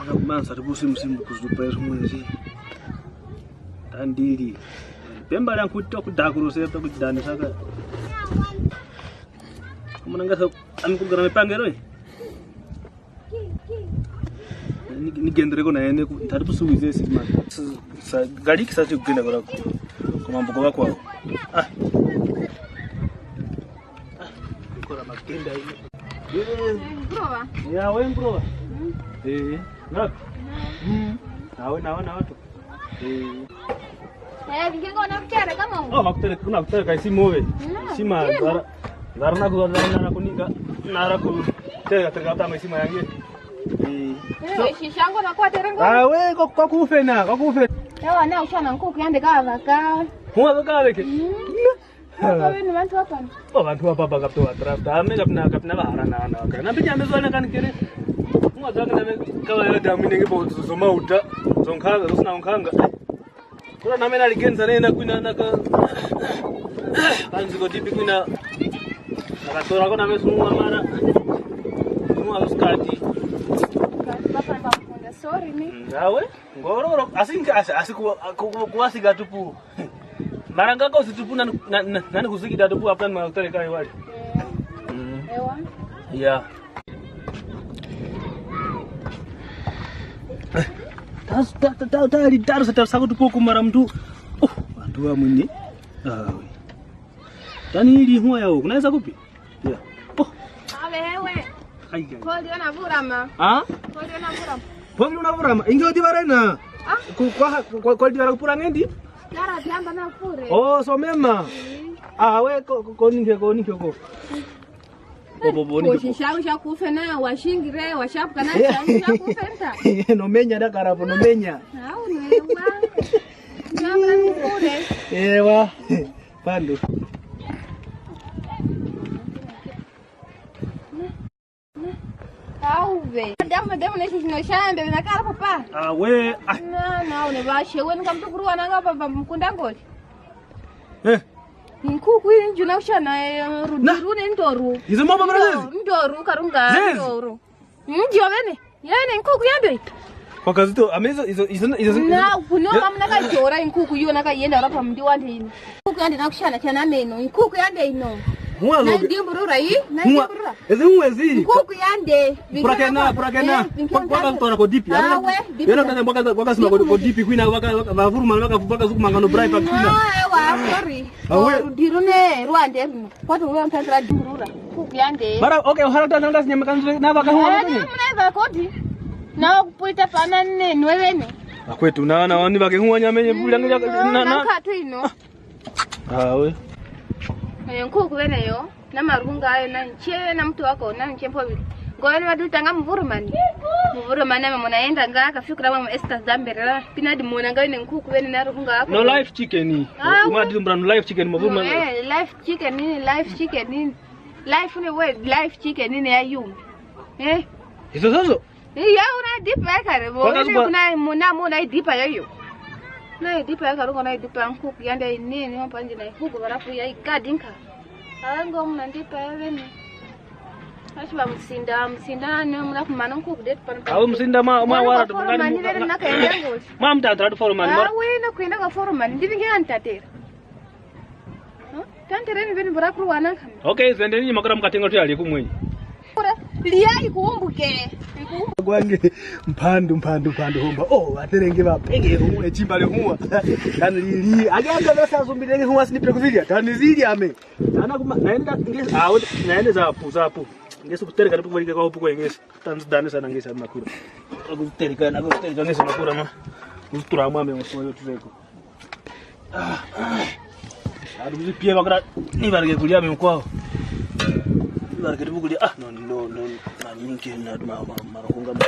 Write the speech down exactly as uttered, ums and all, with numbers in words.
Kumansa tipu simu simu kuzupa esu mwezi. Tandili. Pemba lyankuti twakudakuruse, twakudanisaka. Muna ngasa amikugara mipangelo, eh? Ni, nigendereko na ene ku, tari pusuwize sima. Sa, sa, galiki sa tikugenda kora ku, ku mambuko wakwawo. Ah. Ah, kora magenda ino. Eh. Nkurova? Ya, we nkurova. Mm. Eh, ngapi? Mm. Nawe, nawe, nawe tu. Eh. Eh, vingi ngona kutereka mama. Oh, vakutereka, kuna kutereka isima we. Mm. Isima, zara, zara naku, zara nakunika, nara kutereka, tereka tama isima yange. Eh. Eh, so, shishango na kwaterengo. Ah, we, kwa, kwakufe na, kwakufe. Ewa, na ushana nkuku yande kavaka. Huwa kaveke? Mm. Apa wenu vantu vapano? Oh, vantu vapapa kapto vatrafta. Ame kapina, kapina vahara na, na, na. Nambe nyambe zwana kanikere. Mwa zaka name kawa ya damu inenge po zo, zo mauta. Zo nkanga, zo sina nkanga. Kula name naligenza nena kwina naka. Kanzi ko dipi kwina. Nakatora ko name sumu mara. Sumu aluskati. Papa, papa, sorry, me. Nawe? Ngororo, asi, asi, asi ku, ku, ku, kuwasiga tupu. Mara ngako situpu nani, na, na, nani kuzikida tupu apana mara kutereka iwali. Mm. Ewa. Yeah. Tas, ta, ta, ta, ta, li, ta, sa, ta, sa kutupu kumara mtu. Oh, antu wa mwini. Ah, we. Tani ili huwa yao, kunaweza kupi? Yeah. Oh. Awe hewe. Ai, ai. Koli ona vurama. Ah? Koli ona vurama. Koli ona vurama. Inge odi varena. Ah? Ku, kwa, kwa, koli vara kupura ngendi? Yara tiamba na kure. Oh, so mema. Mm. Ah, we ko, ko, koninke, koninke ko. Bo, bo, bo, ninke ko. Shau sha kufe na, washingire, washapu kana, yeah, shau sha kufe nta. Nomenya da karapo, nomenya. Au, newa. Nyamra kure. Ewa. Pandu. Auve. Damu, damu ne shishino shambe, na kala papa. Ah, we, ah. Na, na, une bashe, we nkamtukuru wananga papa mkunda ngoli. Eh. Nkuku inju na ushana, eh, ru-, na. Rune ndoru. Izo mama mwana zezi? Ndoru, karunga, zezi. Ndoru. Ndio bene. Yene nkuku yande. Kwa kazito, ame izo, izo, izo, izo, izo. Na, kuno ya- mamuna kajora nkuku yo nakayenda rapa mdi wande ino. Nkuku yande nakushana shana meno. Nkuku yande ino. Huwa na loge. Ndimburura i, na huwa ndimburura. Ezi huwa ezi. Nkuku yande. Pura kena, pura kena. Eh, kwa, kwa kazito na ko dipi. Ah, we, dipi. Yena kena kwa kazi, kwa kazi na ko, ko dipi kwina, kwa ka, kwa vuruma, kwa ka, kwa kazi kumanga no brai pa kwina. No, ewa, sorry. Awe. Rudiro ne rwande runo. Kwati uwe mpendra durura. Kuku yande. Mara, okay, uhara ta nanga sinyama kanzu na baka huwa. Eh, ni muna ba koti. Na kupita pana ne nwevene. Akwetu na, na wani bake huwa nyama yenye bula ngeja na, na. Na katu ino. Ah, we. Eh, nkuku wene yo. Na marunga ayo na nche na mtu wako na nche mpoviri. Ngoyo ni wadu tanga mvurumani. Mvurumani ame muna yenda nga kafikira mama Esther Zambera. Pina di muna nga ine nkuku wene na runga wako. No live chicken. Ah, uma we. Di mbra no live chicken mvurumani. Eh, live chicken ini, live chicken ini. Live ne we, live chicken ini ya yumi. Eh. Izo zozo. Iya, una dipa ya kare bo. Wakazi kwa- kuna muna, muna idipa ya yo. Na idipa ya kare, kuna idipa nkuku yande ini, ni mpanji na nkuku barafu ya ikadinka. Awe ngo muna ndipa ya bene. Ashi ba msinda, msinda ne muna kumana nkuku det pan. Awe msinda ma, ma wara tu mani bene na kayengo. Ma mtatra tu foreman. Awe na kwenda kwa foreman. Ndibi nge antatera. Huh? Tantere ni bene bora kuru wana kama. Okay, zende ni makara mkatengo tu yali kumwenyi. Kura, liya ikumbuke. Iku- Gwange, mpandu, mpandu, mpandu, homba. Oh, aterenge ba penge huwa, echimbale huwa. Tani lili, age age basa zumbi lenge huwa sini pekuzilia. Tani zili ame. Tana kuma, naenda, nge, ah, we, naende zapu, zapu. Nge sukutereka ni pukwelike kwa upuko ngesi. Tanzi dane sana ngesi makura. Kutereka na kutereka ngesi makura ma. Kutura mwa me msoyo tuzeko. Ah, ah. Adu mzi pia bakara ni barge kulia me kwao. Ni barge tu kulia. Ah, no, no, no. Na nyinke na ma, ma, ma, kunga ma.